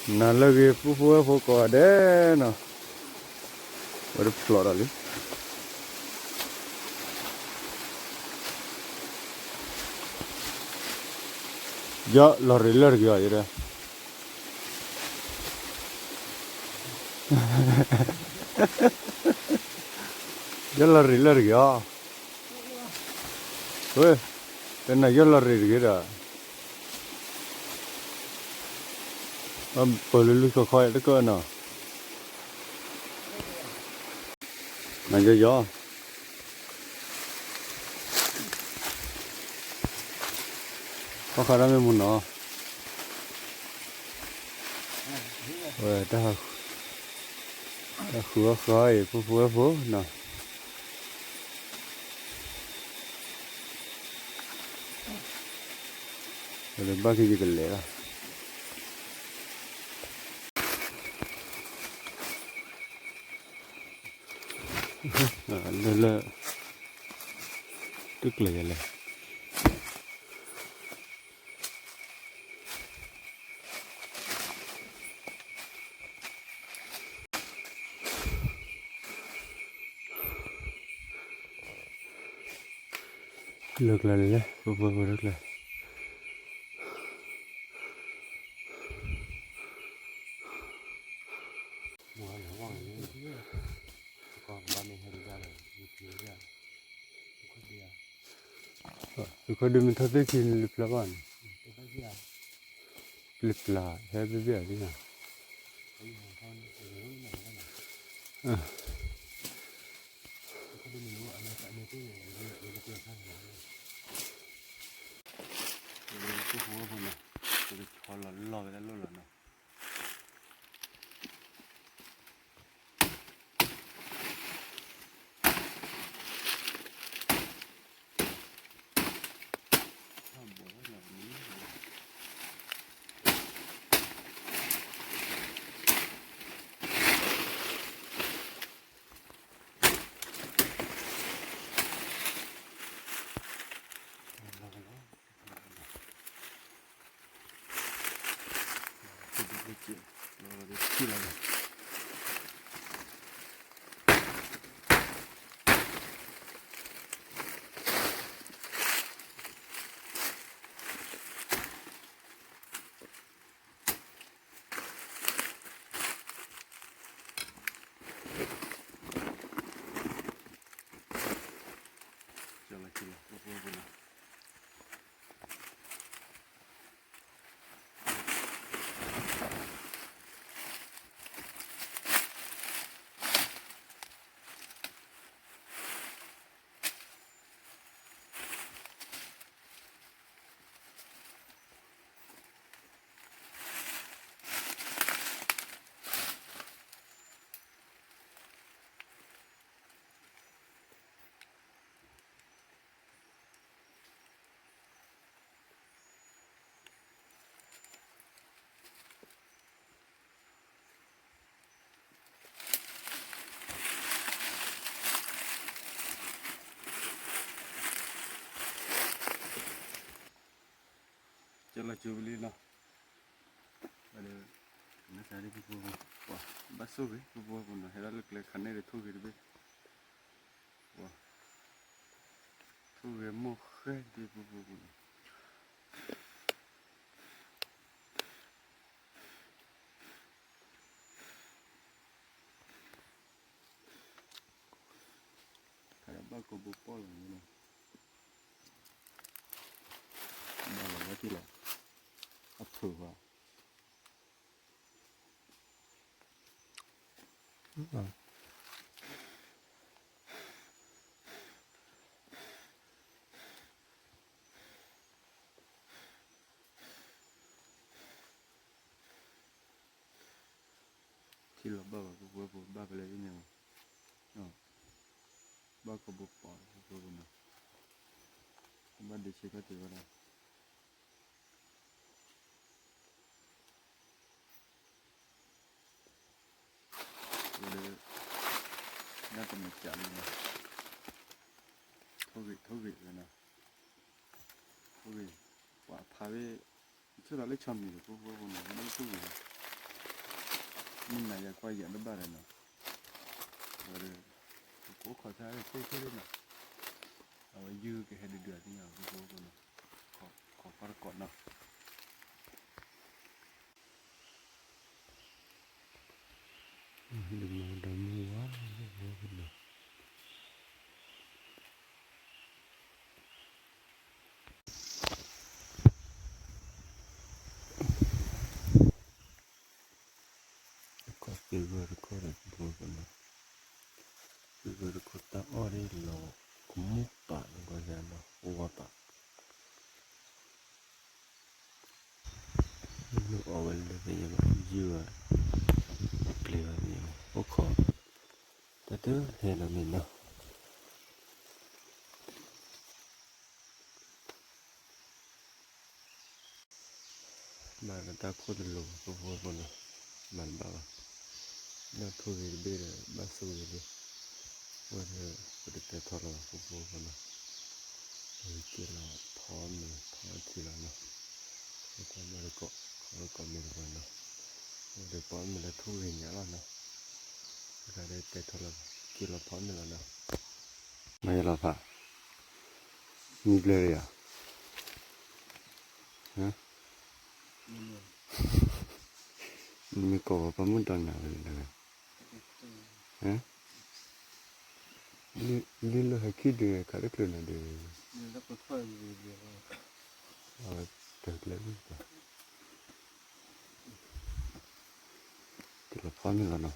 နၤလၢအဂ့ၤ ပုၢ်ဖိဝဲၢ်ဖိကိးဂၤဒဲးနီၤ, ဝဲတဖျိးဒီးလံ. ယလီၤရံးလၢတက့ၤအီၤ, ယဒီး ယလီၤရံးလၢတက့ၤအီၤ, ဝဲ, တနၤယလီၤရံးတဂ့ၤဒီး, ပၢၤလုလုစီၤခီတကၢၢ်နီၤ, နယယီၤ ခီခါတၢ်မ့ၢ်မူနီၤ, ဝဲ, တၢ်ဃုအီၣ်ဃုအီၣ်အံၤ ပုၢ်ဖိဝဲၢ်ဖိနီၤ, ဝဲဘၣ်က့ၤယကလဲၤလီၤ. လၢလၢ တကျဲၤယလဲၣ်. လၢကျဲလဲၣ်လဲၣ် ပပှဲၤပှဲၤလၢကျဲ သုခီဒုးမ့ၢ်ထီၣ်သ့ၣ်ခံန့ၣ် လၢပျၢၤဘၣ်န့ၣ်, ပျၢၤပျၢၤ ဟဲဘ့ၣ်ဘ့ၣ်အီၤသ့ၣ်ညါ, ပှၤလီၤလီၢ်ဝဲဒၣ်လိၣ်လီၤနီၤ. ကလီၤကၠိဝံၤလံနီၤ, ဒီး နစးဒ်ပူဖိပူ, ပှၤ ဘၣ်ဆိၣ်ဂ့ၤ ပူဖိပူနီၤ, ဟဲဒၣ်လၢကျဲခါန့ၣ်ဒီးထိၣ်ဂ့ၤတဘ့ၣ်, ပှၤ ထိၣ်ဂ့ၤမိၢ်ဃဲဒ်ပူဖိပူနီၤ. ခါဒီးဘၣ်ကီဘိပီၣ်လီၤန့ၣ်, ဘၣ်လီၤဝဲထံၣ်လီၤ, အဖုးဘၣ်. ထံၣ်လီၤဘၣ်ဘၣ် ပူဖိပူ ဘၣ်ဖဲလဲၣ်သ့ၣ်ညါဘၣ်, ဘၣ်ကီဘိပီၣ် ပူဖိပူနီၤ, ဘၣ်ဒ့ဆ့ကီၢ်တ့ၢ်ဝဲဒၣ် ဝဲဒၣ် ညၣ်တမံၤကးလံနီၤ, ထိၣ်ဂ့ၤ ထိၣ်ဂ့ၤဝဲနီၤ, ထိၣ်ဂ့ၤ ပှၤဖးဝဲ, ဆိၣ်သးလၢဆီမံၤဒီး ပူဖိပူနီၤ ဝဲဒၣ်ထိၣ်ဂ့ၤလီၤ, မုၢ်နၤယၤကွၢ်ယၤတဘၣ်ဒီးနီၤ, အဝဲဒီး ပကအိၣ်ခိးဆါသ့ခဲလၢာ်နီၤ, အဝဲယုၢ်ကဟဲဒုးဒုးအသ့ၣ်ညါ ပဖိဝဲဖိနီၤ, ခိးခီတကိးနီၤ. ဒီးမုၢ်ဝါ, ကီၢ်သ့ၣ်ဂၢၢ်တခီဒီး ပဖိဝဲဖိနီၤ, သ့ၣ်ဂၢၢ်တခီတၢ်အီၣ်ဒ်လီၤကမူၣ်ပာ်လီၤကီၢ်ယၤနီၤ, ဝါပာ် မ့ၢ်အီၣ်ဝဲလၢပယီၤဘၣ် ယုၢ်ဘၣ် ပျံၤဘၣ်ပယီၤ အိၣ်ခိး တၢ်တဟဲလီၤန့ၣ်နီၤ. မၤကတၢ်ခိၣ်တလိၤ ပဖိဝဲဖိနီၤ, မၤတဘၣ်ဘၣ်, နီၢ်ထိၣ်ဂ့ၤတဘ့ၣ်ဒီး ဘၣ်ဆိၣ်ဂ့ၤလံ, အဝဲဒီး ပတတဲထီလီၤဘၣ် ပဖိဝဲဖိနီၤ, ပက့ၤလီၤဖီမ့ၤဖီထံလီၤနီၤ, ပကွၢ်မ့ၢ်တကိး ခီတကိးမ့ၢ်တကိးနီၤ, အဝဲဒီးပအီၣ်မ့ၤလၢထိၣ်ဂ့ၤညါလီၤနီၤ, တခါဒီးတဲထီလီၤဘၣ် က့ၤလီၤဖီမ့ၤလီၤနီၤ. မၤယလီၤဖး, မံဘျၢလံဧါ, နမ့ၢ်ကိးပှၤပှၤမုၣ်ဒီးနၤဝဲန့ၣ်, လံလၢဟဲခံဒုး ခးတချုးနၤဒုး, အဝဲတကျဲလံ, က့ၤလီၤဖီမ့ၤလီၤနီၤ.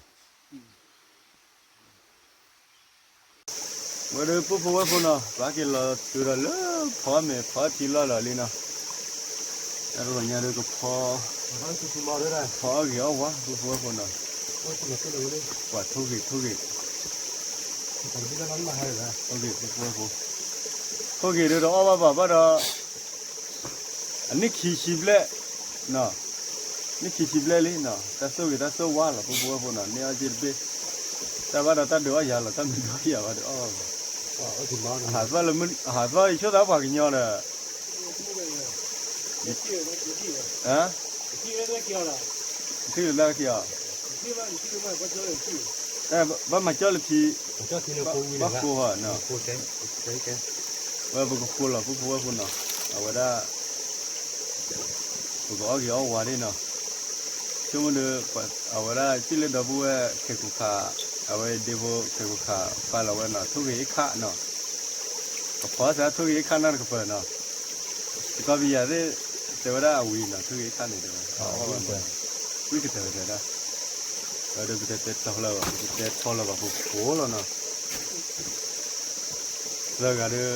ဝဲဒီးပဖိဝဲဖိနီၤ, ပှၤက့ၤလီၤတုၤဒီးလၢဖီမ့ၤဖီထံလီၢ်လီၤလံနီၤ, တၢ်တဂီၤညါဒီးကဖီ, ဖီအီၣ်ဂ့ၤအီၣ်ဝါ ပဖိဝဲဖိနီၤ, ပှၤထိၣ်ဂ့ၤထိၣ်ဂ့ၤ, ထိၣ်ဂ့ၤပဖိဝဲဖိ, ထိၣ်ဂ့ၤဒီးတအီၣ်ဘၣ်ဘၣ်ဘၣ်ဒီး အနံၣ်ခံဆံဘျဲၣ်, နံၣ်ခံဆံဘျဲၣ်လံနီၤ, တၢ်ဆိၣ်ဂ့ၤတၢ်ဆိၣ်ဝါလီၤ ပဖိဝဲဖိနီၤ, န့ၢ်အီၣ်က့တဘ့ၣ်, တၢ်ဘၣ်ဒီးတၢ်ဒုးအီၣ်ယၤလီၤ, တၢ်မ့ၢ်ဒုးအီၣ်ယၤဘၣ်ဒီးအီၣ်ဘၣ်, ဟးသီၣ်လၢမုၢ်, ဟးသီၣ်ယဆိၣ်သးပှၤကညီဒီး ထံၣ်လၢတၢ်ခံအီၤ, ဘၣ်မၤကၠီလၢထံ, ဘၣ်ဃိ, ဝဲပကဃိလီၤ ပဖိဝဲဖိနီၤ, အဝဲဒၣ် ပကအီၣ်ဂ့ၤအီၣ်ဝါဒၣ်နီၤ, ဆိကမိၣ်ဒီး အဝဲဒၣ်စံၣ်လၢဒီပုၢ်ဝဲၢ်ခဲကိၣ်ခါ, အဝဲဒ့ဖိခဲကိၣ်ခါ ပာ်လီၤဝဲနီၤ, ထိၣ်ဂ့ၤအ့ၣ်ခၣ်နီၤ, ပဖီစးထိၣ်ဂ့ၤအ့ၣ်ခၣ်နီတကပၤနီၤ, တကီၢ်ပယၤသ့ၣ် တဲဝဲဒၣ်အဝံၤနီၤ, ထိၣ်ဂ့ၤအ့ၣ်ခၣ်န့ၣ်တဲဝဲ, ဝံၣ်ကတၢၢ်တဲဒၣ်, ဒီးပတဲတဲထီလၢၤဘၣ်, ပတဲထီလၢၤဘၣ် ပဖိလီၤနီၤ, လၢဂၤဒီး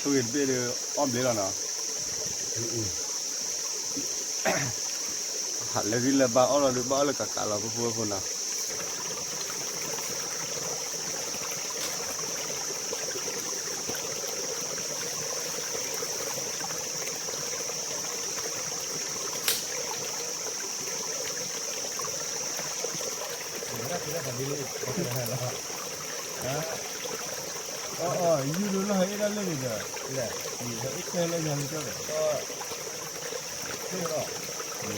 ထိၣ်ဂ့ၤတဘ့ၣ်ဒီး အီၣ်ဘျ့လီၤနီၤ. ဟးလၢဂံၢ်လၢဘါအီၣ်လီၤဒီး ဘၣ်အီၣ်လၢကးကးလီၤ ပဖိဝဲဖိနီၤ. အီၣ်အီၣ် ယုၢ်ဒိၣ်လၢဟဲအ့ၣ်ဒၣ်လၢန့ၣ်ဒီး, လဲၣ်, ဟဲအ့ၣ်တဲလၢညါလၢကၠီဒီး,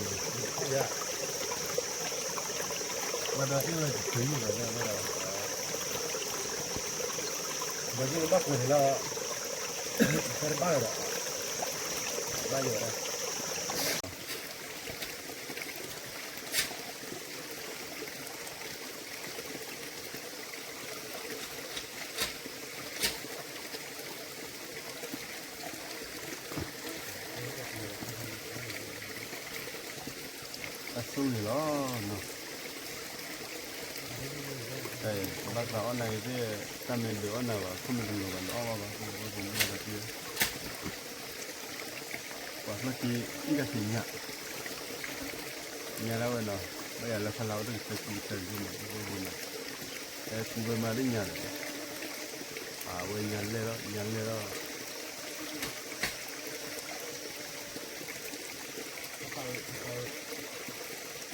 ဘၣ်ဒီးအ့ၣ်ဝဲတချုးယုၢ်ဘၣ်ဒီး, ဘၣ်ယုၢ်ဘၣ်ကွၢ်န့ၣ်လီၤ, တဘၣ်ဒီး, ဘၣ်ယုၢ်ဝဲဒၣ် တၢ်ဆိၣ်ဂ့ၤလီၤနီၤ, ဘၣ်သးအီၣ်နၤဂ့ၤသ့ၣ်, တၢ်မ့ၢ်ဒုးအီၣ်နၤဘၣ် ခိၣ်မ့ၢ်တလိၤဘၣ် နအီၣ်ဘၣ်ဘၣ် ပဖိဝဲဖိမုၣ်ဒီးတံၢ် ပှၤဖျီၣ်တံၢ် အံၣ်တၢ်ခံညၣ်, ညါဒၣ်ဝဲနီၤ, ဘၣ်ယၤလၢဖးလၢအအိၣ်တကဆၢဆံဆၢက့မး ပဖိဝဲဖိနီၤ, ဟဲကူဝဲမးဒ်ညါဒီး, အဝဲညါလဲၣ်ဒီး ညါလဲၣ်ဒီး အီ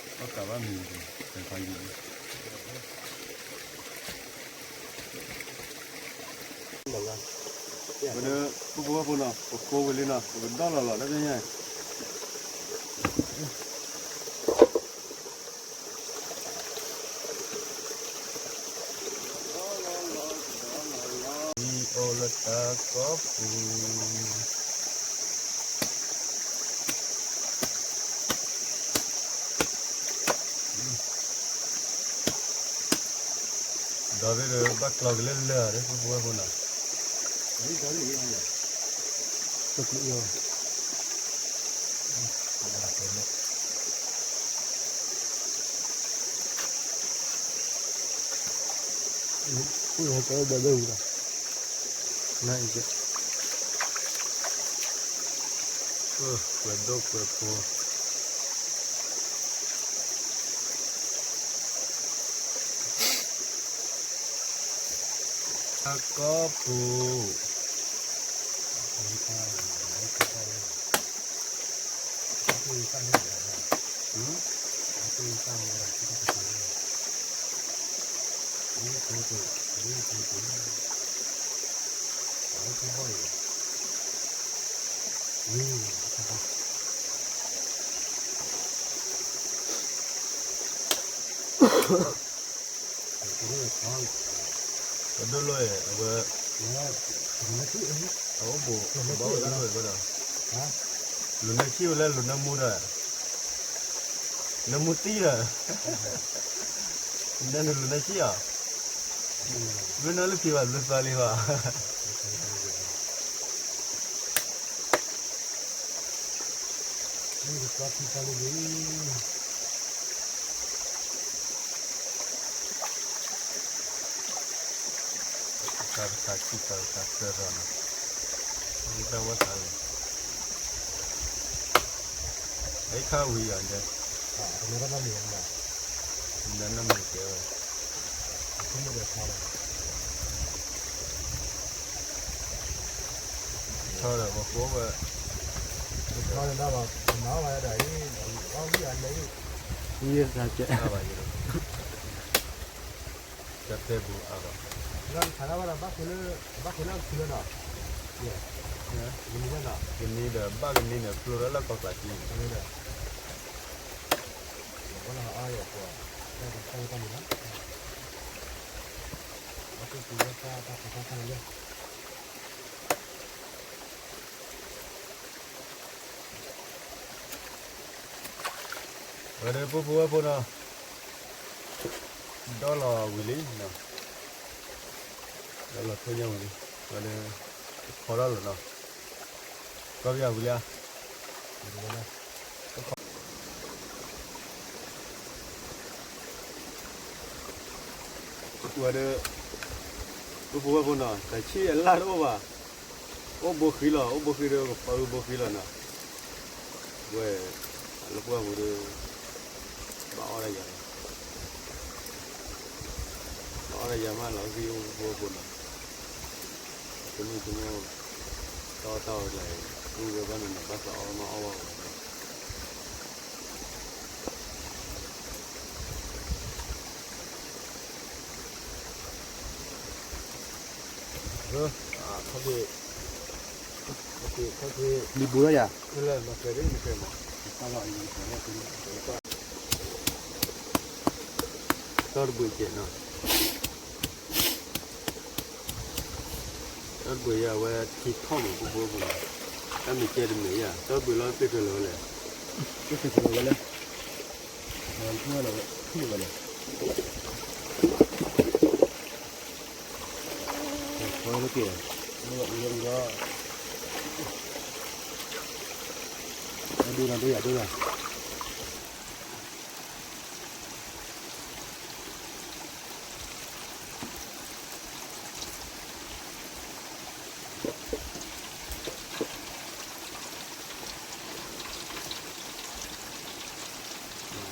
ၣ်ကးဘၣ်မံၤ, တဖးယံၤလံ. ဝဲဒီး ပဖိဝဲဖိနီၤ ပဃိဝံၤလံနီၤ ပကဒီၣ်လီၤလီၤ တၢ်သ့ၣ်ညါအံၤ. အိၣ်လၢတၢ်ကီၢ်ပူၤ, ဒီးဒ်ဘၣ်ကျီကလၢလၢာ် ဖိဖိဝဲဖိနီၤ, တကျုးအီၤ, အိၣ်ဟဲကီးဘၣ်ဘၣ်ဝံၤလီၤ, နအံၤ, ကွဲးဒိၣ်ကွဲးဖိ အကီၢ်ပူၤ, ပဒိၣ်လီၤအံၤ အဝဲ, အအိၣ်ဘိး ဘၣ်အိၣ်တလိၣ်ဘၣ်ဒီး, လူၤနၢဆံၣ်ဝဲလၢလူၤနၢမူဒီး, နၢမူသံဒီး, နၢနလူၤနၢဆံၣ်အီၤ, မ့ၢ်နၢလၢဖံးဘၣ်ဘျုးသးလံဘၣ်. တၢ်တခါဆံၣ်တၢ်တခါသၢထီၣ်နီၤ, မ့ၢ်တၢ်ဝဲသးလံ, အံၤခါဝံၤအီၤဒဲ, နနမ့ၢ်ကဲဝဲ ထီၣ်ဒီးပှၤကိးဝဲ, ထီၣ်ဒီးဘၣ်မၤအီၣ်ဘၣ်ဒၣ်အံၤ, အီၣ်ဝံၣ်အီၤလဲၤအံၤ, ဝံၣ်တၢ်ကဲ, တၢ်တဲပူၤအါဘၣ်, ဘၣ်ဃုလၢ, ဘၣ်ဃုလၢအဖုလၢနီၤ, ကနံၤဒီးဘၣ်ကနံၤန့ၣ် ဖျိထီၣ်လၢကီၢ်ပာ်တံၢ်န့ၣ်, ဝဲဒၣ်ဖိဖိဝဲဖိနီၤ, ဒီလီၤဝံၤလံ, ဒီလီၤထူၣ်ညါဝံၤလံ, ဝဲဒၣ်, ဖီထီၣ်လီၤနီၤ, ကီၢ်ပယီၤဝံၤလံဧါ. ဝဲဒၣ်, ပဖိဝဲဖိနီၤ တၢ်ဆံၣ်အလၢ်တအိၣ်ဘၣ်, အိၣ်ဘိဃံလီၤ အိၣ်ဘိဃံဒီးကဖီဘိဃံလီၤနီၤ, ဝဲ, လၢပှၢ်ပူၤဒီး, ဘၣ်အီၣ်တၢ်ယၤလီၤ, ဘၣ်အီၣ်တၢ်ယၤမးလီၤဃံအိၣ်ပဖိဝဲဖိနီၤ, တမုၢ်တမုၢ်, တၢ်အီၣ်တၢ်အီတၢ်အံၤ, အိၣ်ဝဲဘၣ်နီၤနီၤဘၣ်သးအီၣ်မးအီၣ်ဘၣ်ဝဲ, လံာ်ပူၤလီၤယၤ, တၢ်တဘှံးကဲးနီၤ, တၢ်တဘှံးယၤဝဲထံထီၣ်မးပဖိပူၤနီၤ, တၢ်မ့ၢ်ကဲတမ့ၢ်ယၤ တၢ်တဘှံးလီၤသ့ၣ်ဖျၢၣ်လၢၤဝဲလဲၣ်, သ့ၣ်ဖျၢၣ်လၢၤဝဲလဲၣ်, ထံၣ်ဝဲလဲၣ်, ဝဲတက့ၢ်, အဒိၣ်ဒီးဒိၣ်ယၤဒိၣ်ယၤ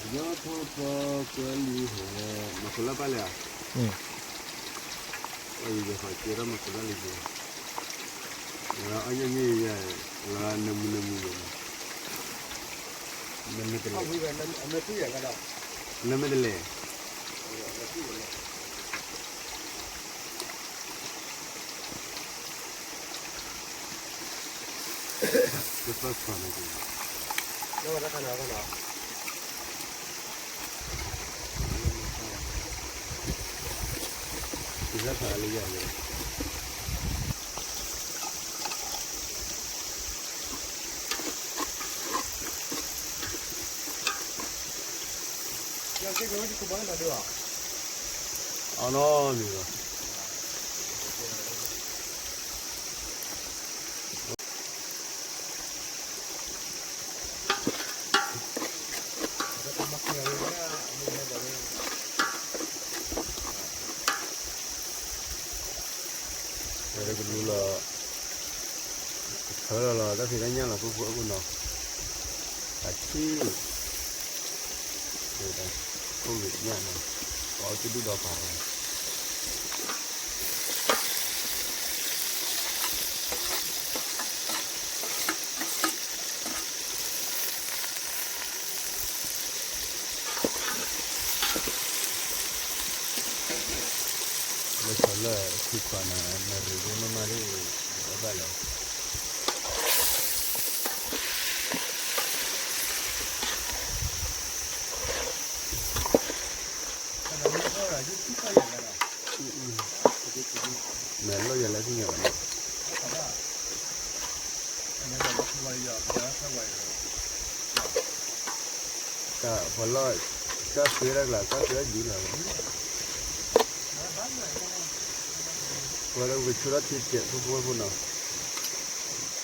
ယီၢ်ထီၣ်သီကွဲလံဟဲ, မၤခိၣ်လၢ်ပၢ်လဲၣ်ဧါ, အံၤယဲၢ်ခီကဲထီၣ်မၤခိၣ်လၢ်လံကဲ, လၢအီၣ်ညၣ်မ့ၢ်ယဲၢ်, လၢနၢမူနၢမူယဲၢ်န့ၣ်, နမ့ၢ်တလဲၤ, နမ့ၢ်တလဲၤ တၢ်ခးလၢယၤန့ၣ်, အနီၢ်န့ၣ်လီၤ. ကလူလီၤ, ကထၢလီၤလီၤ တၢ်ဖံးတၢ်ညၣ်လီၤ ဖိဖိဖိနီၤ, အထံၣ်, ခိၣ်ဂ့ၤညၣ်နီၤ, ပှၤအိၣ်တဒူၣ်ဒီးပာ်လီၤ. လၢဆီလၢထံခွးန့ၣ် နရ့ဒိၣ်မးမးလံ, အဘၣ်လီၤ. မဲာ်လိၣ်ယၤလၢသ့ၣ်ညါဘၣ်န့ၣ်, တၢ်ပှၤလီၢ်, တၢ်ဃ့တၢ်ကျါ တၢ်ဃ့တၢ်ယံၤလီၤ, ပှၤလၢကဆူထီၣ်ထံကဲး ဖိဖိဖိနီၤ,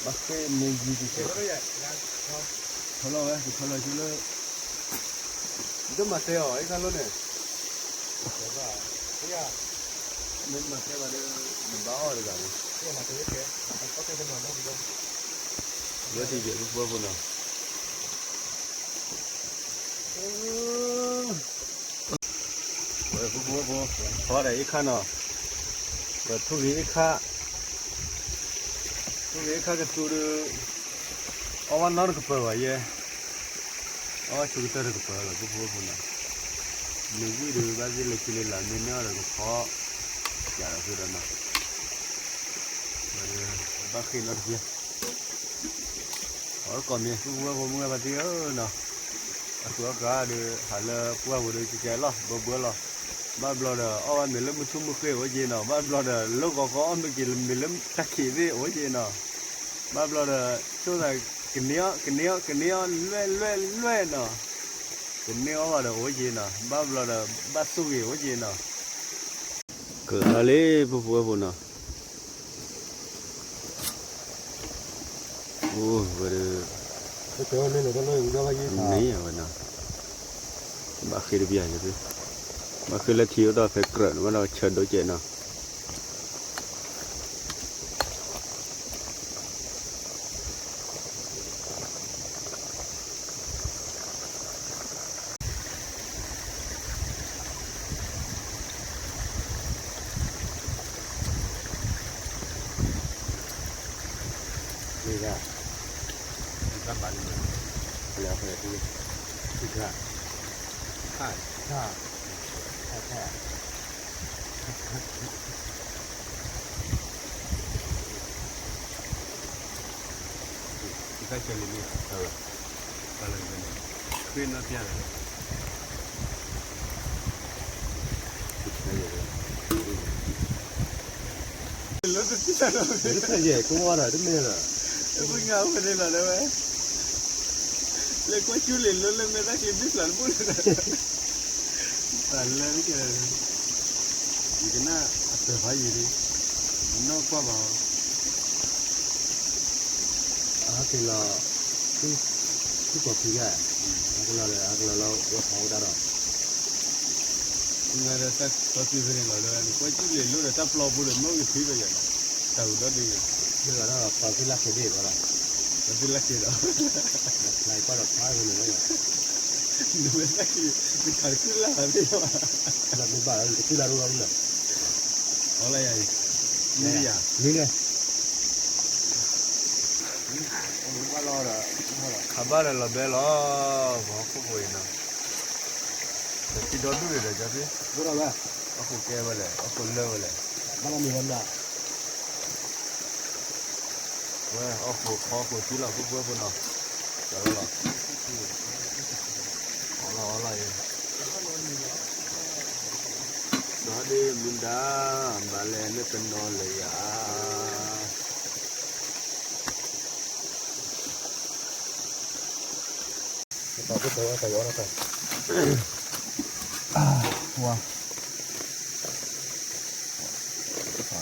ဘၣ်ဃ့မ့ၢ်ယံၤကကဲး, ထီလီၤဝဲ ကထီလီၤဆူလၢ ဒိၣ်မးတဲအီၤ အ့ၣ်ခါလိၣ်န့ၣ်, မ့ၢ်မၤတဲဘၣ်ဒီး နဘၣ်အီၣ်တဂၤန့ၣ်, လၢထံကဲး ဖိဖိဖိနီၤ, ဖိဖိဖိ, ထီဒီးအ့ၣ်ခါနီၤ, ပထူၣ်ဂ့ၤအ့ၣ်ခါ ထူၣ်ဂ့ၤအ့ၣ်ခါကတူၤဒီး အီၣ်ဘၣ်နီတကပၤဘၣ်ယဲ, အီၣ်ဘၣ်ဆိကတၢၢ်တကပၤလီၤ ဖိဖိဖိနီၤ, မ့ၢ်ဝံၣ်ဒီးဘၣ်သ့ၣ်လၢခံလၢလာ် မ့ၢ်န့ၢ်အီၤဒီးကဖီ ကးဒီးဃ့ဒီးနီၤ, ဘၣ်ဃ့နီတက့ၢ်, အီၣ်ကိးမံၤ ဖိဖိဖိမုၢ်ဂၤဘၣ်သ့ၣ်ဧၢနီၤ, အဃုအီၣ်ဃာ်ဒီး ဟးလၢပှၢ်ပူၤဒီး ကကဲလီၤ ဘၢဘၢလီၤ, ဘၣ်ဘျီဒီး အီၣ်ဘၣ်မ့ၤလၢမုၢ်ထူၣ်မုၢ်ဃ့ၢ်အိၣ်က့နီၤ, ဘၣ်ဘျီဒီး လၢဂီၤဂီၤအီၣ်မ့ၤက့ၤမ့ၤလၢတၢ်ခံးသ့ၣ်အိၣ်က့နီၤ, ဘၣ်ဘျီဒီး ဆိၣ်သး ကန့ၢ်အီၣ် ကန့ၢ်အီၣ် ကန့ၢ်အီၣ်လွဲၢ်လွဲၢ်လွဲၢ်နီၤ, ကန့ၢ်အီၣ်ဘၣ်ဒီးအိၣ်က့နီၤ, ဘၣ်ဘျီဒီး ဘၣ်ဆိၣ်ဂ့ၤအိၣ်က့နီၤ, ကလီၤလံ ဖိဖိဖိနီၤ, အိၣ်ဝဲဒီး မ့ၢ်ဝဲနီၤ, ဘၣ်ဃ့တပျၢ်ယသ့ၣ်, ဘၣ်ဃ့လၢထံအိၣ်ဒီးဖဲကြၢးန့ၣ် ဘၣ်ဒီးဆၢဒိၣ်ကဲးနီၤ လၢတထံၣ်လၢ်ဒီး တမ့ၢ်လၢ ပှၤငါအိၣ်ဖဲန့ၣ်လီၤ တဲဝဲ လၢကွၢ်ကၠူလ့ၤလိလၢမဲာ်သၣ်ချံဘံၣ်ဖျါတဘိလၢ တၢ်လၢ ယကနၣ်အစၢၤဖးယံၤလံ, ယနီၢ်ကွၢ်ဘၣ်အီၤ, အဟဲက့ၤလီၤ, ထံကီၢ်ဖံးယါ, ဟဲက့ၤလီၤဒီး ဟဲက့ၤလီၤလီၤ ဝဲထီၣ်ဝဲဒၣ်ဒီး, မ့ၢ်ဒီးတၢ်စီဆှံဖဲန့ၣ်လီၤဒီး နကွၢ်ကၠူလ့ၤလိဒီးတၢ်ပျီပူၤဒီး မ့ၢ်ဂ့ၤဖံးဘၣ်ယၤလီၤ, တၢ်ဟူးဒီဒုညါ, မ့ၢ်ဘၣ်ဒီး ပှၤသ့ၣ်လၢ်ခဲးဒ့ၣ်ဘၣ်ဒီး, ပှၤသ့ၣ်လၢ်ခဲးဒီး နကွၢ်ဒီးဖးဖဲန့ၣ်လီၤ, နဝဲသ့ၣ် နခးတကုၢ်လၢ်သ့ၣ်လီၤ, နဘၣ်လီၤ နတကုၢ်လၢ်တအိၣ်လီၤလီၤ, အီလၢယၤအံၤ, မ့ၢ်ယၤ, မ့ၢ်လဲၣ်, ခးဘၣ်ဒီးလီၤဘဲလီၤ, ပှၤဟီၣ်ခိၣ်ဖိအံၤနီၤ, ဒီးထံဒီဒူၣ်န့ၣ်ဒီး ကၠီသ့ၣ်, အီၣ်ခိၣ်ကဲဝဲလဲၣ်, အီၣ်ခိၣ်လၢဝဲလဲၣ်, ဘၣ်လီၤမ့ၢ်ဝဲမနုၤ ဝဲအီၣ်ခိၣ်ခီခိၣ်ထံလီၤ ဖိဖိဖိနီၤ, ကၠီဝဲလီၤ, အီလီၤအီလီၤအံၤ, စီၤဒ့မုၢ်ဒါ, ဘၣ်လဲၣ်နတနီၤလၢယၤ ပှၤဖိဖိဝဲပှၤယီၤတၢ် ဝါ,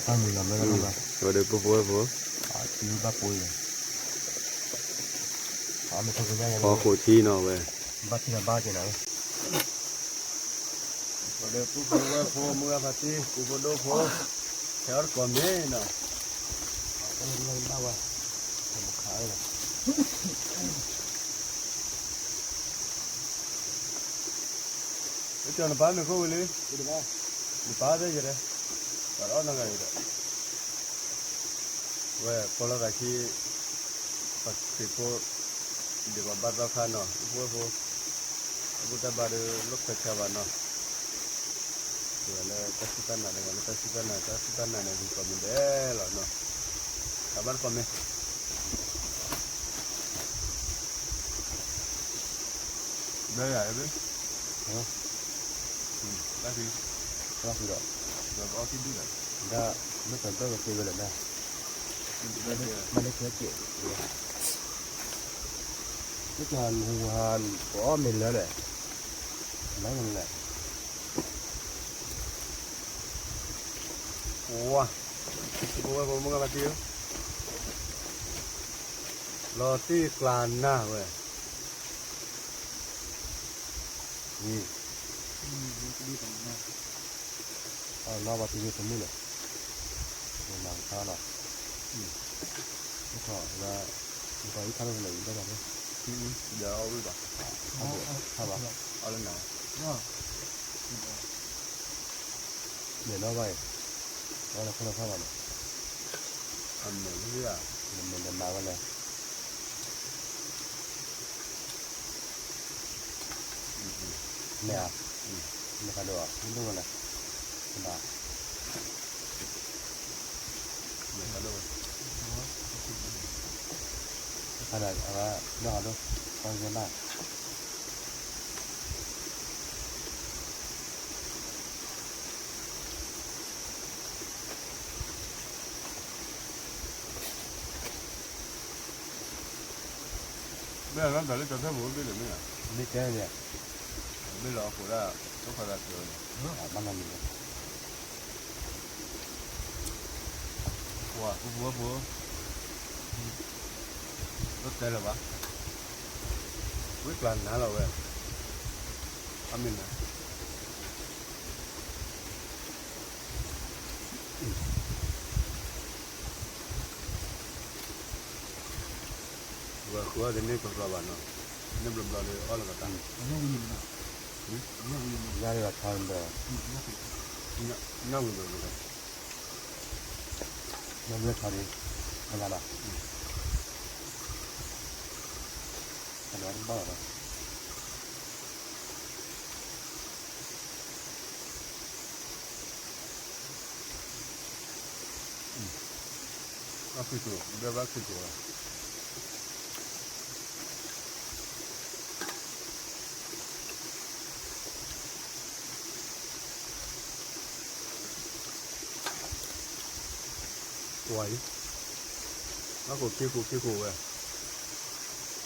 တၢ်မုာ်လီၤမ့ၢ်လီၤ, ဝဲဒီးပှၤဖိဝဲၢ်ဖိ, ဘၣ်ပိ, ဖီခိၣ်ထံနီၤဝဲ, ဘၣ်ထံနီၤဘၣ်က့ၤနီၤ, ဝဲဒီးပှၤဖိဝဲၢ်ဖိ မုၢ်ဂၤဖါတံၢ် ပှၤဖိဒိၣ်ဖိ, ခဲအီၣ်တကိးမ့ၢ်နီၤ, ဘၣ်ဝဲ, မခးဝဲလီၤ. နပၢ်မ့ၢ်ခိၣ်ဝံၤလံ, နပၢ်သ့ၣ်ယဲၢ်, ပှၤအီၣ်နီၢ်ဂၤအံၤဒီး, ဝဲပီၣ်လီၤသးခံ, ပှၤခရံာ်ဖိ, ဒ်ပှၤဘၣ်သီခါနီၤ ပှၤဖိ, အဘူၣ်တၢ်ဘါဒီးလိာ်ခွဲးဆါဘၣ်နီၤ, ဝဲလၢတၢ်စူၢ်တၢ်နာ်တဂၤလၢတၢ်စူၢ်တၢ်နာ် တၢ်စူၢ်တၢ်နာ်န့ၣ် ဂုၤကီၢ်မုၢ်ဒဲးလီၤနီၤ, တၢ်ဘၣ်တကိးမ့ၢ် ဘၣ်ယၤ, ဘၣ်, ဘၣ်ဒီး, ဒ်မ့ၢ်တဘၣ်ဝဲသ့ဝဲလၢၤဘၣ်, ဘၣ်လၢခဲက့ၤ, မ့ၢ်တနဟူဟါ, ပအီၣ်မ့ၢ်လၢလဲၣ်, လၢလဲၣ်, ဝါ, ပဝဲပမုၢ်ဂၤဘၣ်တံၢ်ဧၢ, လီၤတံၢ်ကျါနၤဝဲ အနီၢ်ဘၣ်တံၢ်တမုၢ်န့ၣ်, မၤကထါလီၤ, မ့ၢ်ထီၣ်ဝဲ, မ့ၢ်ထီၣ်အံၤခါလီၤန့ၣ် အံၤဘၣ်ဘၣ်န့ၣ်, ဒီးအီၣ်ဝံၣ်ဘၣ်, ခါဘၣ်, အီၣ်လၢနၤ, န့ၣ်နီၢ်ဘၣ်အံၤ, အီၣ်လၢခီၣ်လၢခါဘၣ်န့ၣ်, အမဲာ်လၢ, နမဲာ်နမၤဝဲလဲၣ် မ့ၢ်ဧါ, မ့ၢ်ခါဒိၣ်ဧါ, မ့ၢ်ဒိၣ်ဝဲလဲၣ်, မ့ၢ်ခါဒိၣ်ဝဲ, ခါဒိၣ်ဝဲ, ဘၣ်လီၤတၢ်လၢကီၢ်သဲၣ်ပူၤဘ့ၣ်လၢမ့ၢ်ဧါ, ဘ့ၣ်တဲန့ၣ်, ဘ့ၣ်လီၤအဃိဒၣ်, ဒိၣ်ခါသးကၢၤန့ၣ်, ဘၣ်နီတမံၤလီၤ, ပှၤဖိဖိဖိ, တတဲလၢၤဘၣ်, ဝံၣ်ကျါနၤလီၤဝဲ, အမ့ၢ်နၤ ဝဲဃုအီၣ်တန့ၢ်ကီၢ်ကျီဘၣ်နီၤ, န့ၢ်ဘျီဘျီဒီးအီၣ်လီၤကတၢၢ်, ညၣ်ဝံၤဘျီဘျီ, ညၣ်ဝံၤဘျီဘျီ, ညၣ်ဝံၤဘျီဘျီ, တဘၣ်လီၤ, ဘၣ်ခုၣ်ကၠိ, ဘၣ်ဘၣ်ခုၣ်ကၠိလီၤ, ပှၤအံ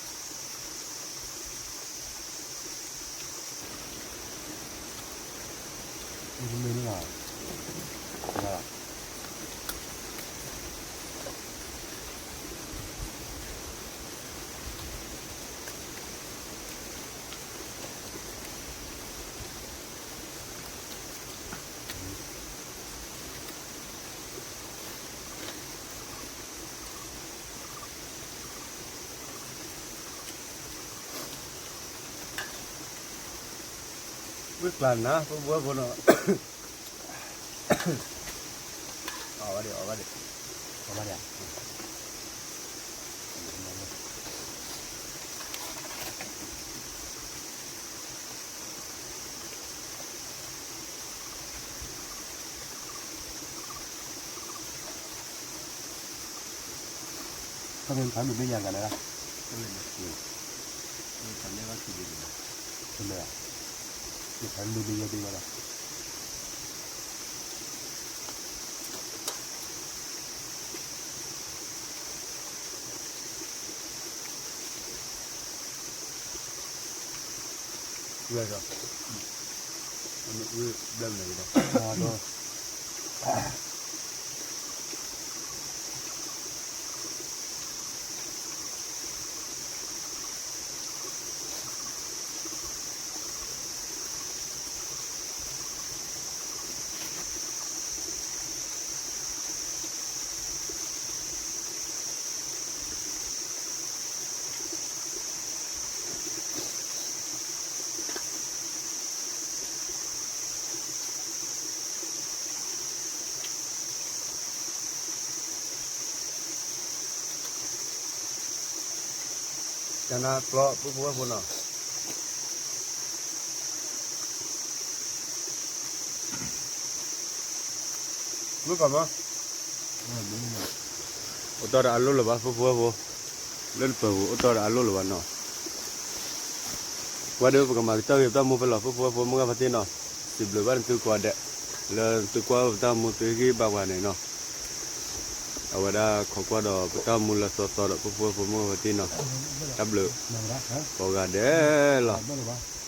ၤ, ဘၣ်ခိၣ်ခံခိၣ်ခံခိၣ်ဝဲ မ့ၢ်လီၤ, ဝံၣ်ကျါနၤ ပဘှီဖိနီၤ, အီၣ်ဝဲဒၣ် အီၣ်ဝဲဒၣ်, အီၣ်ဝဲဒၣ်. ခါမ့ၢ်ဖးမုၢ်ဘ့ၣ်ညါကလဲၣ်, ဖးမုၢ်ဘ့ၣ်ညါကလဲၣ်, ဖးမုၢ်ဘ့ၣ်ညါကလဲၣ်. မ့ၢ်အုၣ်ဘျၢၣ်မနုၤကဒီး ကနၣ်ကျီ ပုၢ်ဖိဝဲၢ်ဖိနီၤ မုၣ်ကီၤမး အိၣ်တီၢ်ဒီးအလိၣ်လၢၤဘၣ် ပုၢ်ဖိဝဲၢ်ဖိ, လၢတပၢၤပူၤ အိၣ်တီၢ်ဒီးအလိၣ်လၢၤဘၣ်နီၤ, ကွၢ်ဒီးပကမၤကတၢၢ်ဂ့ၤပတၢ်မူဖဲလီၤ ပုၢ်ဖိဝဲၢ်ဖိမုၣ်ဂၤဖါတံၢ်နီၤ, စံးဘျုးဘၣ်နသုကိးဂၤဒဲး, လၢသုကွၢ်ပတၢ်မူသုဟ့ၣ်ဂံၢ်ဘါပှၤန့ၣ်နီၤ, အဝဲဒၣ်ခိးကွၢ်ဒီးပတၢ်မူလၢသီသီဒီး ပုၢ်ဖိဝဲၢ်ဖိမုၣ်ဂၤဖါတံၢ်နီၤ, တၢ်ဘျုး ကိးဂၤဒဲးလီၤ.